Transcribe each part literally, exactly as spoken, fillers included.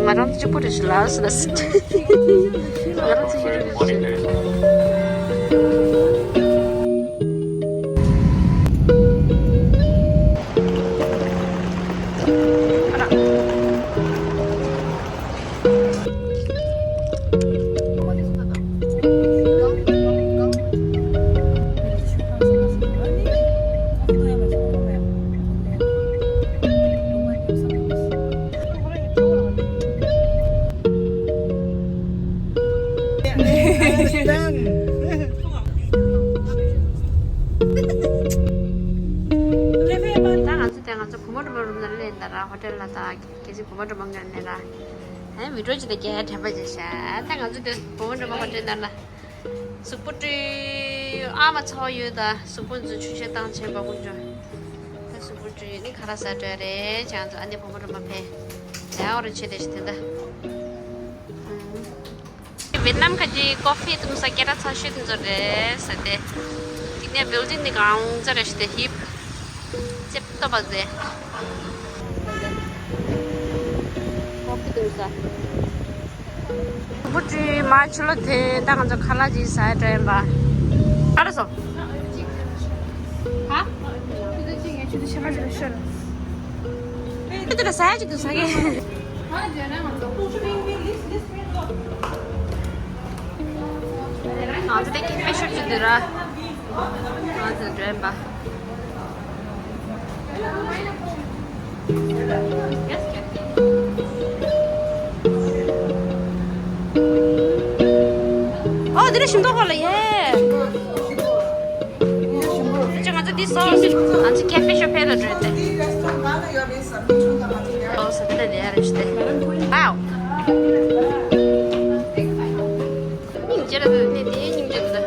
ང་རང་གཅིག་པུ་རེད་ཤག་ལགས་ཟེར་ལ་ཟེར། ང་རང་གཅིག་པུ་རེད་ཤག་ད་ང་ཚོ་དེ་ང་ཚོ་བུ་མོ་སྒྲོལ་མ་རུམ་ནང་ལ་སླེབས་ད་ར། ཧོ་ཊེལ་ལ་ད་གལ་སྲིད་བུ་མོ་སྒྲོལ་མ་ངར་ནས་ར། ཨེ་མི་འགྲོ་ཅི་ད་རྒྱལ་དྲན་པ་བྱེད་ཤག་ད་ང་ཚོ་དེ་བུ་མོ་སྒྲོལ་མ་ཧོ་ཊེལ་ནང་ལ། གཟུགས་པོ་བཀྲུས། ཨ་མ་ཚ་བ་ཡོད་ད། གཟུགས་པོ་འཛུལ་ཆུ་ཤེལ་བཏང་བྱས་འབའ་ཀུན་འཇོག་ད་གཟུགས་པོ་བཀྲུས་ནི་ཁ་ལག་ཟ་འགྲོ་ཡ་རེད། ཅང་ཚོ་ཨ་ནེ་བུ་མོ་སྒྲོལ་མ་ཕེབས། ལས་ཨོ་རེ་ཆེ་དེ་ཞིག་དེ་འདྲ། ཝེ་ཏི་ནམ་ཁ་ཅིག་ཀོ་ཧྥི་འཐུང་ས་སྐད་གྲགས་ཚ་ཤོས་དེ་ཚོ་རེད་ཟེར་ཏེ། དེ་ནས་བིལ་ཌིང་དེ་གང་ཚ་རེད་ཞུ་དེ་ཧིབ། ལྕེབ་ཏོ་བ་ཟེ། ཀོ་ཧྥི་འཐུང་ས། བུ་ཁྲིད་མ་ཆུ་ལོ་དེ་ད་ང་ཚོ་ཁ་ལག་ཅིག་ཟ་ཡ་འགྲོ་ཡིན་པ། ག་རེ་སོང་། ཧ། དེ་ལ་ཟ་ཡ་ཅིག་འདུག་ཟ་གི། ང་ཚོ་དེ་ཁེ་ཕེ་ཤོབ་ཅིག་འདུག་ར། ང་ཚོ་འགྲོ་ཡིན་པ། ཨོ་དེ་རིང་ཞིམ་མདོག་ཁ་ལ་ཡེ། ང་ཚོ་འདི་སོ་སོ་ང་ཚོ་ཁེ་ཕེ་ཤོ་ཕེ་ལ་འགྲོ་དེ། ཨོ་ས་དེ་ལ་ཡ་རེ་ཞིག་དེ། ཝའོ། སྙིང་རྗེ་ར་དེ་ནས་དེ་སྙིང་རྗེ་དེ།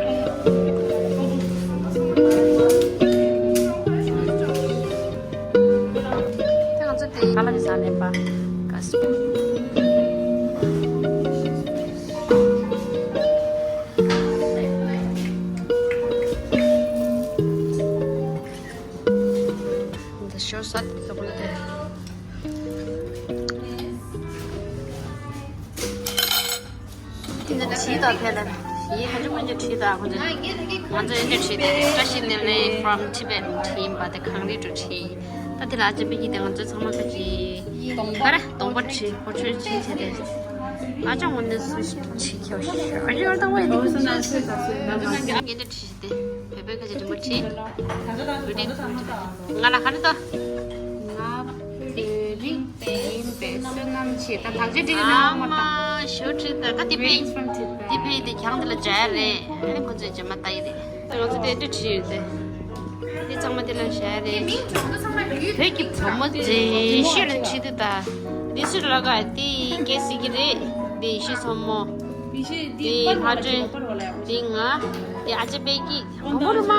ད་ང་ཚོ་དེ་ག་ལ་རེ་ཟ་ནས་པ་ག་སི། འདི་ཤོ་ས་དེ་ལ་དེ། འདི་བྲིས་དང་ཕེ་ལ། ཡིན་ཁ་ཅིག་སྔོན་ཆད་བྲིས་དང་ཁོ་ཚོས། ང་ཚོ་འདི་བྲིས་ཏེ་བཀྲ་ཤིས་བདེ་ལེགས་from Tibet བྲིས་ཡིན་པ་དེ་གངས་རི་ཁྲོད་བྲིས། ད་དེ་ལ་ཨ་ཅེ་པེ་ཀི་དེ་ང་ཚོའི་ཚང་མ་ཁ་ཅིག་ག་རེ་གདོང་པ་བྲིས་ཕོ་ཆོས་བྲིས་བྱས་ཏེ། ཨ་ཅག་ངོ་ནས་སུ་ཞིག་བྲིས་ཁྱོ་ཞིག་ཁ་ཅིག་ང་དང་བས་དེ་ཁ་ཅིག་ངས་འདི་བྲིས་ཏེ་བོད་པའི་ཁ་ཅིག་རིན་པོ་ཆེ། བོད་རིགས་ང་ལ་ག་རེ་ལྟ། ང་བོད་རིགས་ཡིན་པའི་བསོད་ནམས་ཆེ། ད་དག་ཆ་འགྲིག་ནའང་མ་ལྟ། ཞོ་ཁྲིད་ད་ད་དེ་ཕེ། Greetings from Tibet. དེ་ཕེ་དེ་གྱང་དེ་ལ་འཇའ་རེད། ཨ་ནི་ཁོ་ཚོས་ཇ་མ་ལྟ་ཡི་རེད། ད་ང་ཚོ་དེ་འདྲ་བྲིས་ཡོད་དེ། དེ་ཚང་མ་དེ་ལ་བཞག་རེད། བོད་ཀྱི་བུ་མོ་མཛེས་ཤོས་ལ་བྲིས་དེ་ད། དེ་སུ་ལ་ག་དེ་སྐད་ཟིག་གི་རེད། དེ་ཡེ་ཤེས་མཚོ་མོ། དེ་ལྷ་སྒྲོན། དེ་ང་། དེ་ཨ་ཅེ་པེ་ཀི། བུ་མོ་རུ་མ།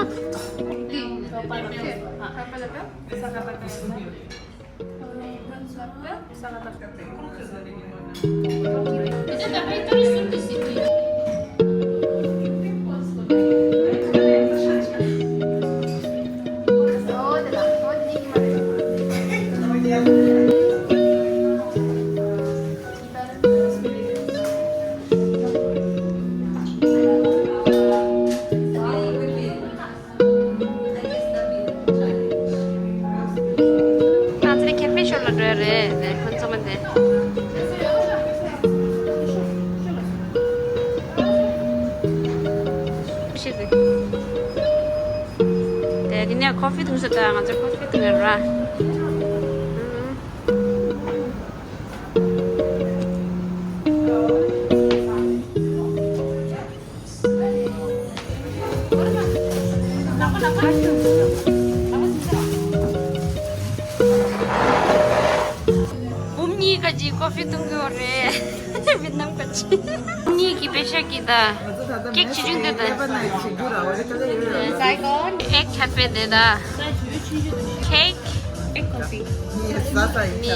ང་ཚོའི་ཁེ་ཕེ་ཤོ་ལ་འགྲོ་ཡ་རེད་ལས་ཁོ་ཚང་མ་དེ། ཤི་དེ། དེ་དེ་ནས་ཀོ་ཧྥི་འཐུང་ས་ད་ང་ཚོ་ཀོ་ཧྥི་འཐུང་ཡ་ར། འབུམ་གཉིས་ཀ་ཅིག་ཀོ་ཧྥི་འཐུང་གི་ཡོད་རེད། ཝེ་ཏི་ནམ་ཀ་ཅིག་འབུམ་གཉིས་ཀྱི་པེ་ཤ་གི་ད། ཀེག་ཆུང་ཆུང་དེ་ད། ཨེག་ཁ་ཕེ་དེ་ད། ཁེག་ཨེག་ཀོ་ཕི། ནི་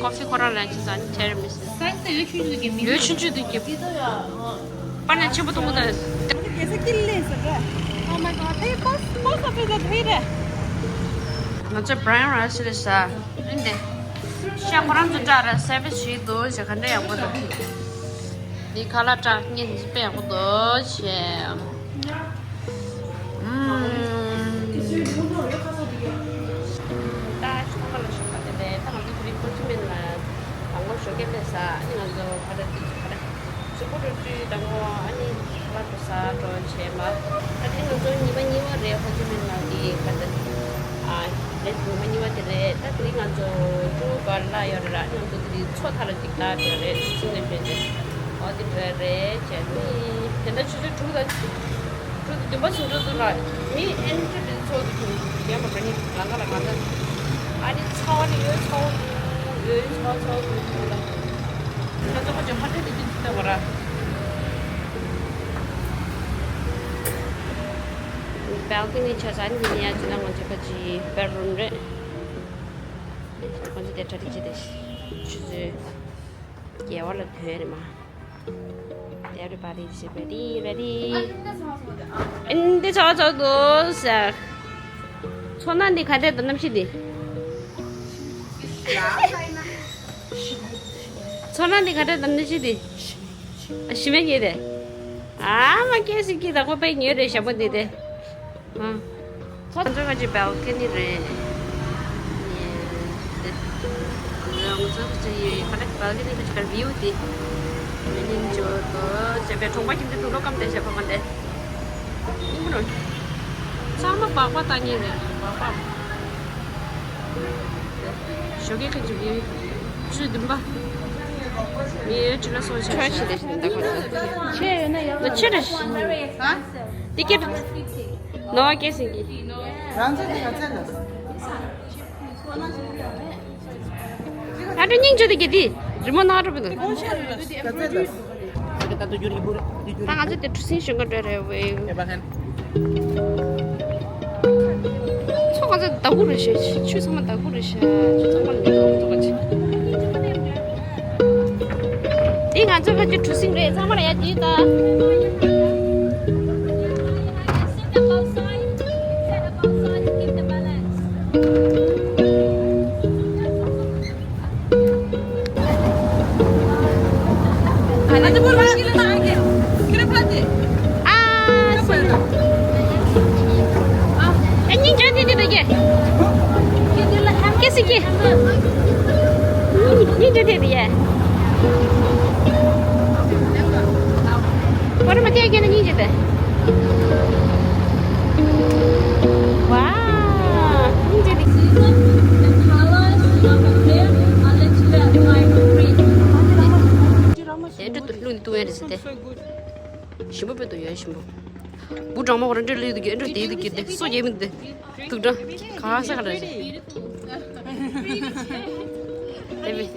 ཀོ་ཕི་ཁོ་རང་རང་གི་ཟ་ནི་ཊི་ར་མི་སུ། སའི་ཛི་ཡོད་ཆུང་ཆུང་དུ་གྱེར། ཡོད་ཆུང་ཆུང་དུ་གྱེར། པ་ན་ཆེན་པོ་གཏོང་གི་འདུག་ང་ཚོ་བྷ་རའུན་རའི་སི་རེད་ཟ། ཨིན་དེ། ཤ་ཁོ་རང་ཚོ་སྐྲ་ར་སེ་བེ་བྱེད་འདུག་ཞེས་ག་འདྲ་ཡག་པོ་འདུག་འདི་ཁ་ལག་སྐྲ་སྙིང་དཔེ་ཡག་པོ་འདུག་ཞེས། ད་ཆུང་མ་ལ་ཞོགས་པ་དེ་ལས་ད་ང་ཚོ་དེ་རིང་ཧོ་ཅི་མིན་ལ་དང་པོ་ཞོགས་ཀས་སླེབས་ས་ཨ་ནི་ང་ཚོ་ཕ་ར་དེ་ཚོ་ཕ་ར། གཟུགས་པོ་འགྲོ་དུས་དང་པོ་ཨ་ནི་ཁ་ལག་འགྲོ་ས་འགྲོ་བྱས་མ། ད་དེ་ང་ཚོ་ཉི་མ་གཉིས་པ་རེད། ཧོ་ཅི་མིན་ནང་གི་ཁ་ད་ཨ་རེད། ཉི་མ་གཉིས་པ་དེ་རེད། ད་དེ་ང་ཚོ་ཀྲུའུ་གར་ལ་ཡོད་རེད། ང་ཚོ་དེ་རིང་མཚོ་མཐའ་ལ་ཅིག་ལྟ་འགྲོ་རེད། ཆུ་ཚོད་ནས་བྱས་ཏེ་ཨོ་དེ་འགྲོ་རེད་བྱས་ནི་དེ་འདྲ་ཆུ་ཚོད་དྲུག་དང་། ཁྲུ་དུ་བདུན་པ་ཟིན་འགྲོ་འདུག་ལ། མི་ཨེན་ཁྲི་དེ་ཚོགས་འདུ་ཁྱོད་རྒན་པ་འདྲ་ནི་ལང་ཀ་ལ་གང་འདྲ། ཨ་ནི་ཚ་བ་ནི་ཡོད་ཚ་བ་འདུག་ཡོད་ཚ་བ་ཚ་བ་འདུག་འདུག་ལ། ང་ཚོ་ཁ་ཅིག་ཕ་ཏི་དེ་དུས་ཚོད་བར། བལ་ཀོ་ནི་ཆ་ས་ནི་ཡ་ཅི་ན་ང་ཚོ་ཁ་ཅིག་བེད་རུམ་རེད། ང་ཚོ་དེ་གྲ་སྒྲིག་བྱེད་དེ་ཆུ་ཚོད་བརྒྱད་པ་ལ་ཐོན་རེད་མ། Everybody is ready, ready. ཨིན་དེ་ཚོགས་ཚོགས་འདུག་ཟེར། ཚོགས་ན་འདི་ག་འདྲས་དང་གནམ་གཤིས་འདི། ཚོགས་ན་འདི་ག་འདྲས་དང་གནམ་གཤིས་འདི། ཞི་མེད་ཉེ་རེད། ཨ་མ་སྐད་ཟིག་གི་ད་ཁོ་པའི་ཉེ་རེད་ཞྭ་མོ་འདི་དེ། ཨ། ཚོགས་ཚོགས་ཀྱི་བལ་ཀོ་ནི་རེད། ང་ཚོ་ཚོགས་ཀྱི་ཁ་ལག་བལ་ཀོ་ནི་ཁ་ཅིག་གར་བིའུ་དེ། མི་ནིང་ཇོ་དོ་ཅེ་པའི་གྲོང་པ་ཁྱིམ་དེ་དུག་ལོ་ཀམ་དེ་ཞེ་ཕ་མ་དེ། ཨིན་རོ། ཚང་མ་སྦག་སྦག་བཏང་ཉེ་རེད་སྦག་སྦག་ཞོགས་ཀས་ཁ་ཅིག་བིའུ། ཆུ་བདུན་པ། མི་ཡོད་ཆུ་ལ་སོང་ཆ་ཆ་ཆ་ཆ་ཆ་ཆ། ཆེ་ཡོད་ན་ཡག་ལ་ཆེ་རེད། ཧ། འདི་སྐད་ནོ་བ་སྐད་ཟིན་གྱི། རང་ཚོ་འདི་ག་ཚད་ལ། ཨ་འདྲ་སྙིང་རྗེ་འདི་གི་འདི་རི་མོ་ནག་འགྲོ་བི་འདུག་ག་ཚད་ལ། ད་ང་ཚོ་དེ་གྲུ་གཟིངས་ཞོན་ག་འགྲོ་རེད་བས། ཚོ་ང་ཚོ་ཟླ་དགུ་རེད་ཤག་ཆུ་ཚང་མ་ཟླ་དགུ་རེད་ཤག་ཆུ་ཚང་མ་ལས་ཀ་མ་ཐུབ་པ་ཅིག་འདི་ང་ཚོ་ཕལ་ཆེར་གྲུ་གཟིངས་རེད། ཚང་མ་ལ་ཡ་འདི་ལྟ། ཨེ་འདྲ་དུ་ལུང་ཏུ་ཡན་རེད་ཟེར་ཏེ། ཞིམ་པོ་དཔེ་དུ་ཡོད་ཞིམ་པོ། བུ་གྲང་མོ་བར་འདྲ་ལུས་དུ་གྱུར་འདྲ་དེ་དུ་གྱུར་ཏེ་སོ་རྒྱས་མི་འདུག་དུག་སྦྲང་ག་ས་ག་རེད། དེ་བས།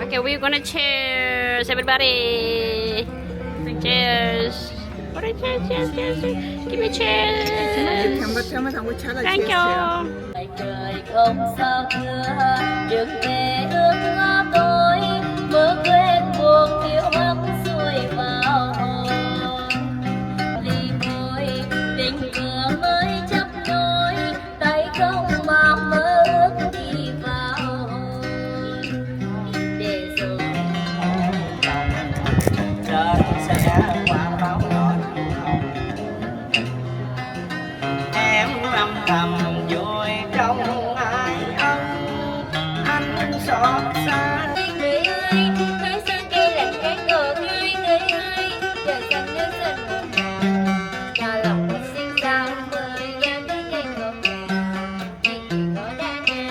Okay, we're gonna cheers, everybody. Cheers. What a cheers, cheers, cheers, cheers. Give me cheers. Thank you. Trời không sao xưa, đừng để ước mơ tôi, mơ quên buồn thiếu vắng xuôi vào hồn. Ly môi, tình vừa mới chấp nối, tay không mong mơ ước đi vào hồn. Để rồi Em âm thầm vui trong ai ân, anh xót xa. Người ơi, nói sao kêu lạnh cánh cỏ người, người ơi, giờ dần nước dần mùa hè, cho lòng mình xinh xắn, mưa rơi ngang nước cánh cỏ kìa, anh đừng có đa đa.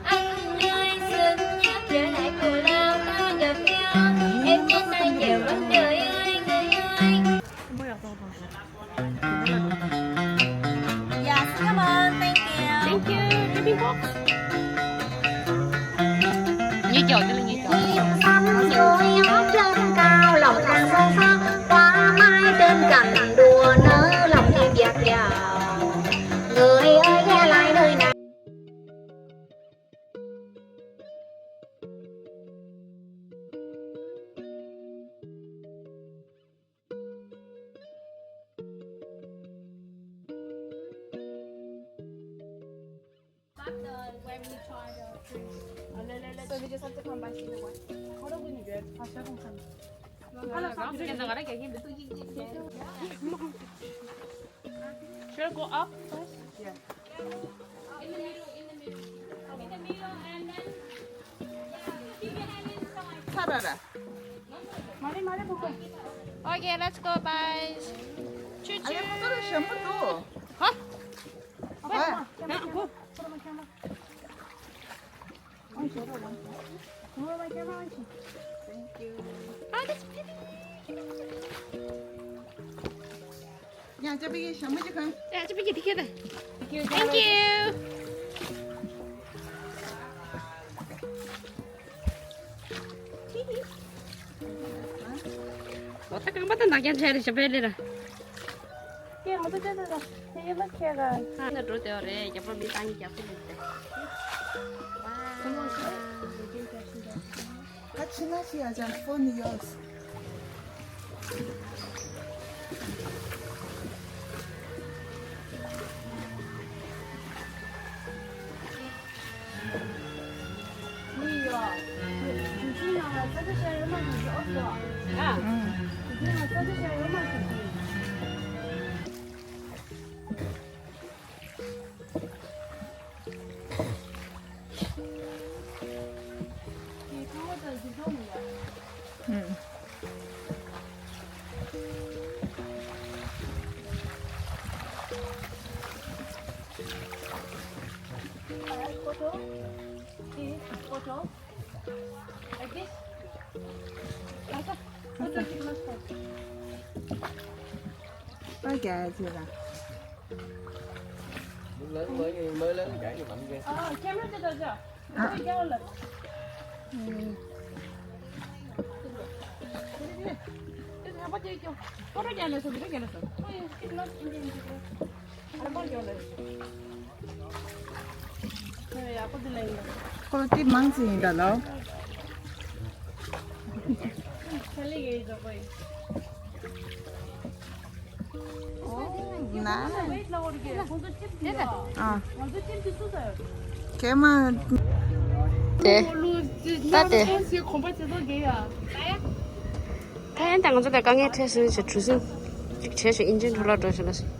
Anh ơi, sớm nhắc trở lại Cù Lao ta gặp nhau, em nhớ tay nhiều lắm đời ơi, người ơi. Yes, come on, thank you. Thank you. Happy box. Như chào, tức là như chào. Niềm tâm vui ngút lên cao, lòng đang son sắc, hoa mai trên cành đùa nở lòng như dạt dào. Người ơi, ghe lai nơi nào? So we just have to come back either way. Should I go up first? Yeah. In the middle, in the middle. In the middle, and then, yeah, keep your hand inside. Okay, let's go, guys. Choo choo. ཨ་ལེ། ཁོ་ཚོ་ལ་ཞྭ་མོ་འདུག་ཧ། ཨ། ཨ། ཁོ། Thank you. Oh, that's pretty. ཡ། ཅ་པི་ཡི་ཞྭ་མོ་ཅིག་གོན། ཡ། ཅ་པི་ཡི་འདི་ཁྱེར་ད། Thank you. འོ། ད་རྐང་པ་ད་ནག་རྐྱང་བྱས་རེད། ཞྭ་བལ་ལེ་ར། ཀྱེ། ང་ཚོ་ཅི་ཙམ་ཙམ་དེ་ཡིན་ལ་ཁྱེད་ག་ཨ་ནི་འགྲོ་བདེ་བ་རེད། རྒྱབ་ལོགས་མི་བཏང་གི། རྒྱབ་ལོགས་མི་བདེ། ད་ཕྱི་ན་ཤི་ཡ་ཅང་ཕོ་ནི་ཡོད། Photo. Photo. Like this. Photo. Photo. ཁོ་ལོ་ཏི་མང་ཙི་ཡིན་ད་ལོ། ཨོ། ན། ཨ། ཁྱེད་མ། དེ། ད་དེ། ད་ཡིན་ད། ང་ཚོ་ད་དཀའ་ངལ་འཕྲད་སོང་ཞེས་གྲུ་གཟིངས་ཅིག་བྱས་ཤིང་ཨིན་ཇིན་འཕྲོ་བརླག་འགྲོ་ཞིག་ལ་སོང་།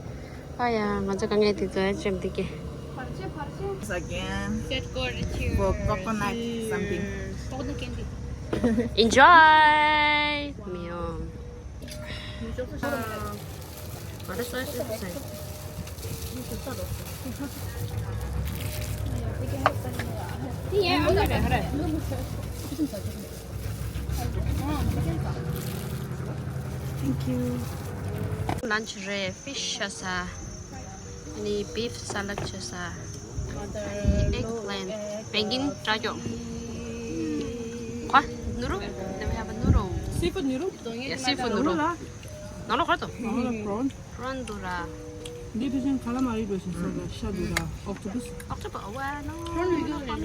ཨ་ཡ། ང་ཚོ་དཀའ་ངལ་དེ་ཚོ་ཡང་བཅོམ་དེ་ཀྱེ། Again for coconut something. Enjoy. མི་ཡོང་། Thank you. Lunch རེད། Fish བྱས། ཨ་ནི་beef salad བྱས། Eggplant. བེང་གིན་སྐྲ་ཀྱོག་ཁ། ནུ་རོ། Then we have a noodle. Seafood noodle? Yeah, seafood noodle. ནང་ལོགས་ག་རེ་འདུག་ནང་ལོགས་prawn། Prawn འདུག་ར། འདི་དེ་བཞིན་calamari འདྲ་ཞིག་ཟ་དང་། ཤ་འདུག་ར། Octopus. Octopus. ཨོ་ཝེ་ནོ། Prawn འདུག་ར།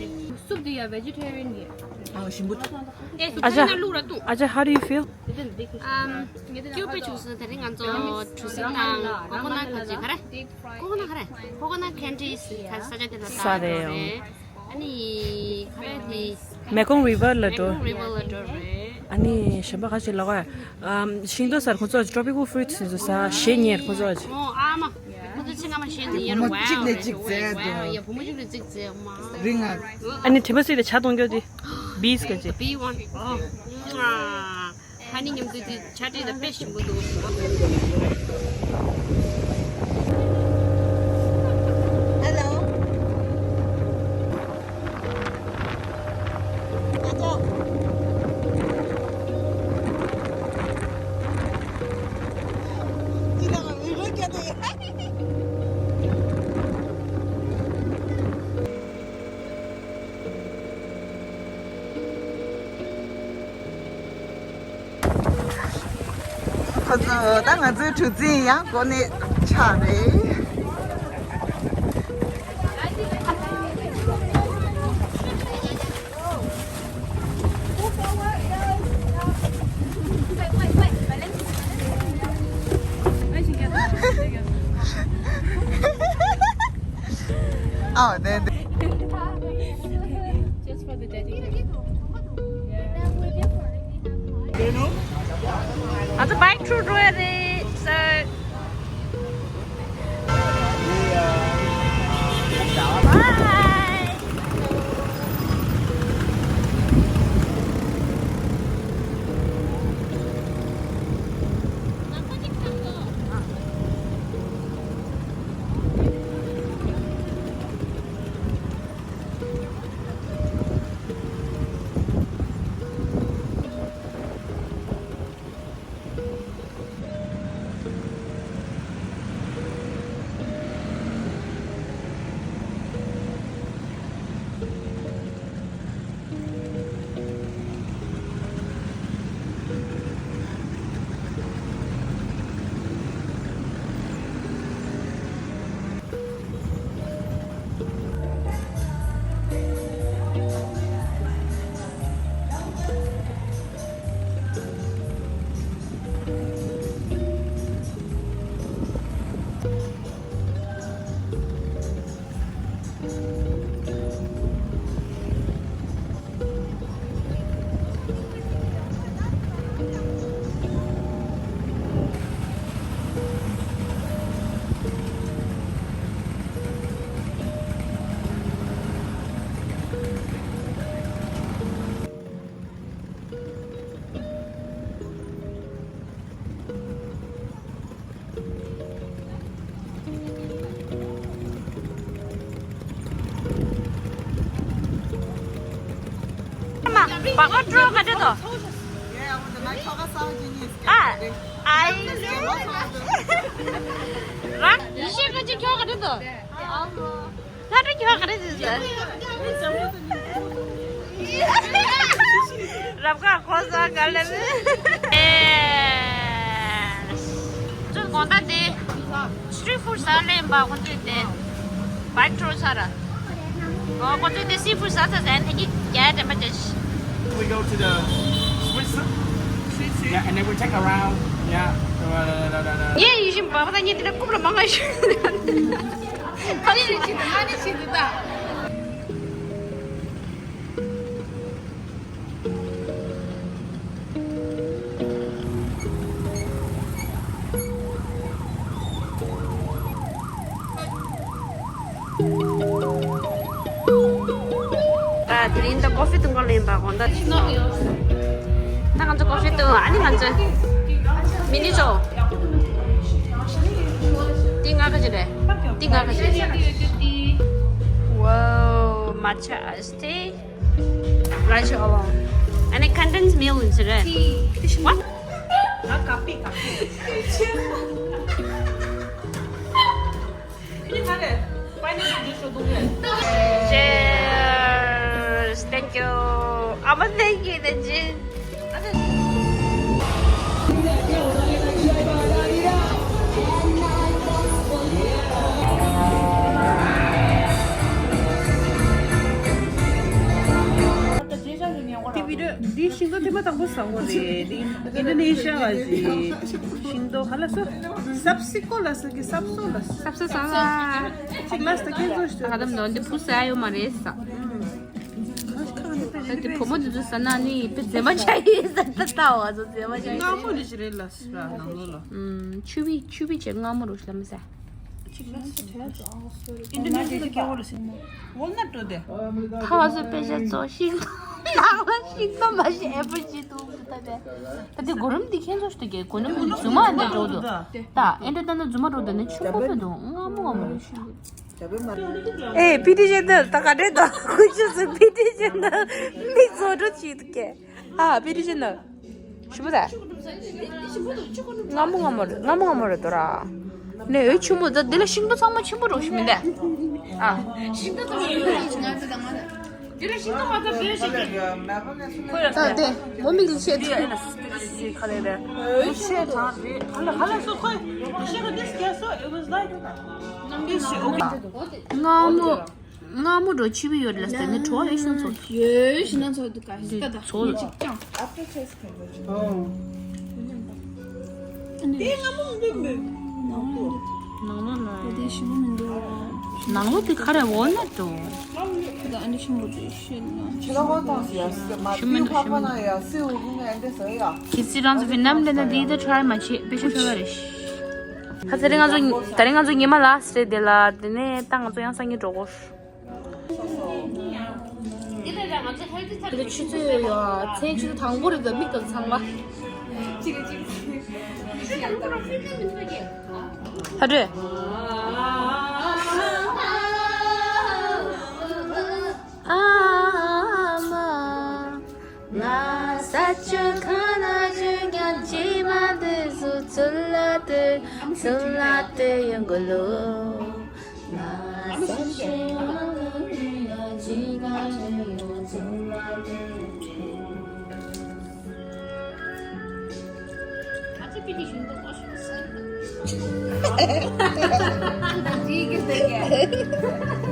Soup འདི་ཡ་vegetarian གི། ཨ། ཞིམ་པོ་འདུག་ཨ་ཅག་ཨ་ཅག how do you feel? Um, cute དཔེ་བྱུང་སོང་། དེ་རིང་ང་ཚོ་གྲུ་གཟིངས་དང་coconut ག་ཅིག་ག་རེ། Coconut ག་རེ། Coconut candies ག་ས་ཆ་དེ་ལ་ས་རེད། ཨ་ནི་ག་རེ་དེ། Mekong River ལ་འགྲོ། Mekong River ལ་འགྲོ་རེད། ཨ་ནི་གཞན་པ་ག་ཅིག་ལབ་ཀྱི་ཡོད། ཨམ། ཤིང་ཏོག་ཟ། ཁོ་ཚོ་tropical fruits ཟ། ཞལ་ཉེ་ཁོ་ཚོ། ཨོ། ཨ་མ། ཁོ་ཚོ་ཆེད་མངགས་མ་ཞལ་ཉེ་བུ་མོ་གཅིག་ནས་གཅིག་བཙལ་འདུག་ཡ། བུ་མོ་གཅིག་ནས་གཅིག་བཙལ་མ། རིང་ང་། ཨ་ནི་དྲི་མ་སིག་དེ་ཇ་གཏོང་རྒྱུ་དེ། Bees ག་ཅིག Bee one. ཨོ། ཧ་ནི་མཉམ་དུ་དེ་ཇ་དྲི་ད་དཔེ་ཞིམ་པོ་འདུག Hello. ཁོ་ཚོ་ད་ང་ཚོའི་གྲུ་གཟིངས་ཡང་འགོ་ནས་ཆགས་རེད། ཨ། དེ་དེ། It's a bike tour already, so bye. ཨ་མ། བག་མ་སྤྲོ་ག་འདྲ་འདུག་ཨ། ཨའི། རང་ཡེ་ཤེས་ཁ་ཅིག་ཁྱོད་ག་འདྲ་འདུག་ཨ་མ། ལྷ་འདྲེ་ཁྱོད་ག་རེ་ཟེར་ཟེར། རབ་ཁ་ཁོ་ས་ག་ལེ་མི། ཨེ། ཚུར་དགོང་དག་དེ་street food ཟ་ལེན་པ་ཁོ་ཚོས་དེ་bike tour ཟ་ར། ཨོ་ཁོ་ཚོས་དེ་sea food ཟ་ཚ་ཟ་ནས་ཀྱི་རྒྱ་དྲན་པ་ཅན། We go to the Swiss. Yeah, and then we take a round. Yeah. ངས་ཡིད་བཞིན་པ་པ་ད་ངས་དེ་འདྲ་རྐུབ་ལ་མ་ང་ཞུ། ཨ་ནི་རེ་ཅི་ད། ཨ་ནི་ཅི་ད། ཨ། དེ་རིང་ད་ཀོ་ཧྥི་འཐུང་ག་ལེན་པ་དགོང་དག་ད་ང་ཚོ་ཀོ་ཧྥི་འཐུང་། ཨ་ནི་ང་ཚོ་མི་ནི་ཚོ། འདི་ང་ག་ཅི་རེད། འདི་ང་ག་ཅི་རེད། Wow, matcha iced tea. Right along. And a condensed milk ཡིན་ཟེར་རེད། What? ང་ཀ་ཧྥི་ཀ་ཧྥི། Cheers! Thank you. I'm a thank you, Nanjin. འདི་བི་ཌི་ཡོ་འདི་ཤིང་ཏོག་ཐེངས་མ་དང་པོ་ཟ་གོ་རེད། འདི་ཨིན་ཌོ་ནེ་ཤི་ཡ་ལ་ཞིག་ཤིང་ཏོག་ག་ལ་སོ་སབ་སི་ཀོ་ལ་སོ་གི་སབ་སོ་ལ་སོ་སབ་སོ་ཟ་ལ་ཅིག་ལ་སྟ་ཁྱེད་ཚོ་ཞིག་ད་ག་དམ་ནོ་འདི་བུ་ཟ་ཡོད་མ་རེད་ས། ད་དེ་བུ་མོ་དེ་ཚོ་ཟ་ན་ནི་དཔེ་མཛེས་མ་ཆགས་ཡིན་ཟ། ད་ལྟ་བ་ཚོ་མཛེས་མ་ཆགས་ཡིན། སྔ་མོ་ནི་ཞིག་རེད་ལ་སོ་ནང་ལོ་ལ། ཆུ་བི་ཆུ་བི་ཅེ་སྔ་མོ་རུ་ཤི་ལ་མི་ཟ། Indonesia ལ་སྐྱེ་བོ་ལ་སྲིད་མོ། Walnut འགྲོ་དེ། ཐ་བ་སོ་དཔེ་ཆ་ཚོ་ཤིང་ཏོག་ནང་ལ་ཤིང་ཏོག་མ་ཤེས་apple ཅི་འདུག་ད་དེ། ད་དེ་གོ་རིམ་འདི་ཁྱེད་ཚོ་ཞིག་ཏུ་གེ་གོ་རིམ་འདི་རྫུན་མ་འདི་འགྲོ་འདུག་ད་ཨེ་འདྲ་ད་ནི་རྫུན་མ་འགྲོ་ད་ནི་ཆུང་པོ་ཕེ་འདུག་སྔ་མོ་སྔ་མོ་རེད་ཤིང་། ཨེ་པི་ཏི་ཅན་ད་ད་ག་འདྲེ་ད་ཁུ་ཆུ་སུ་པི་ཏི་ཅན་ད་མི་ཚོ་འགྲོ་ཅི་འདུག་གེ་ཨ་པི་ཏི་ཅན་ད། ཞིམ་པོ་ད། སྔ་མོ་སྔ་མོ་རེད། སྔ་མོ་སྔ་མོ་རེད་དོ་ར། ནས་འོད་ཆུང་མོ་ད་འདི་ལ་ཤིང་ཏོག་ཚང་མ་ཆེན་པོ་རོགས་ཞིག་མིན་ད། ཨ། ཤིང་ཏོག་ཚང་མ་ཆེན་པོ་རོགས་ཞིག་ང་ཚོ་དང་མ་ད། འདི་ལ་ཤིང་ཏོག་མ་ད་བེད་ཞིག་གི། ཁོ་ཡ་ད་དེ་མོ་མིག་ལ་ཤེས་ཐུབ། ཁ་ལས་རེད། འོད་ཤེས་ཐང་རེད། ཧ་ལ་ཧ་ལ་སོ་ཁོ་ཡ་ཤེས་ཁ་འདི་སྐྱེ་སོ་it was like སྔ་མོ། སྔ་མོ་འགྲོ་ཆི་བི་ཡོད་ལ་ཟེར་ནས་གྲོ་བ་ཡོད་ཤིང་ཚོ། ཡོད་ཤིང་ཚོ་འདུག་ག་ཤི་ཀ་ད་ཚོ་ངས་ཅིག་ཅང་། དེ་སྔ་མོ་མི་འདུག་ནང་ལོགས་ལ་དེ་ཞི་མོ་མི་འདུག་ནང་ལོགས་དེ་ག་རེ་འོ་ན་འགྲོ། ཁྱེད་ལ་དབང་ཐང་ཟེར་ཡ་སི་མ་ཤི་མི་འདུག་ཤི་མི་འདུག་ཕ་ན་ཡ་སི་འུ་གུ་ནས་འདི་ཟེར་ཡ། གལ་སྲིད་རང་ཚོ་ཝི་ནམ་འདྲེན་ན་འདི་ད་ཁྲའི་མ་བྱེད་པེ་ཤ་ཤོར་བ་རེད། ད་ཚེ་རིང་ང་ཚོ་ད་རིང་ང་ཚོ་ཉི་མ་ལ་སི་རེད་དེ་ལ་དེ་ནས་ད་ང་ཚོ་ཡང་སང་ཉིན་འགྲོ་གོ། དེ་ཆུ་ཚོད་ཡ་མཚན་ཆུ་ཚོད་དང་པོ་རེད་ད་མིག་དང་ཚང་མ། ཧ་རེ། ཨ་མ། ང་ས་ཆུ་ཁ་ན་ཆུ་ཉག་ཅི་མ་དེ་སུ་ཚུལ་ལ་དེ་ཚུལ་ལ་དེ་ཡོང་གི་ལོ། ང་ས་ཆུ་ཁ་ན་ཆུ་ཉག་ཅི་མ་དེ་སུ་ཚུལ་ལ་དེ། ང་ཚོ་པི་ཏི་ཞུ་འདུག་གོ་ཤོག་ཟེར། ཅི་གི་ཟེར་གི།